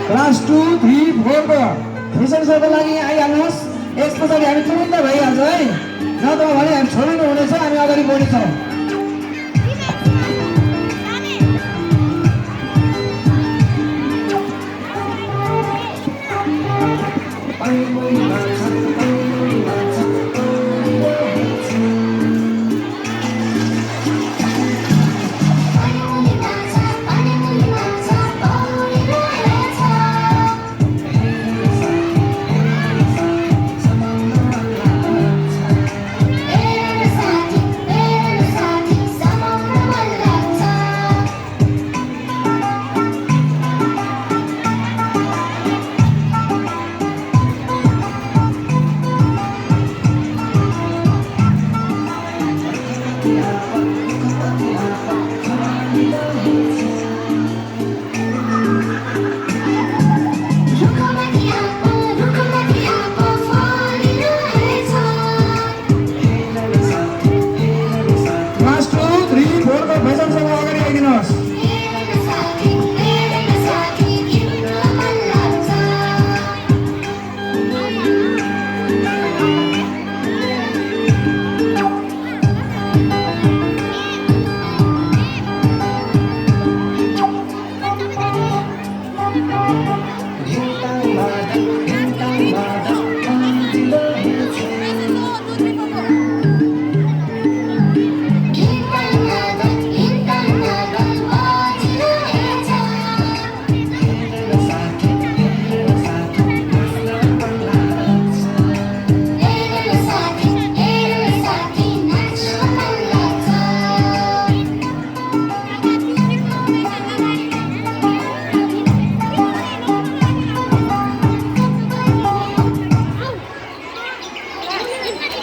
Class 2, 3, 4 को fashion सोको लागि आइहाल्नुहोस्। यस पछाडि हामी तुरुन्त भइहाल्छ है, नत्र भने हामी छोडिनु हुनेछ, हामी अगाडि बढ्नेछौँ।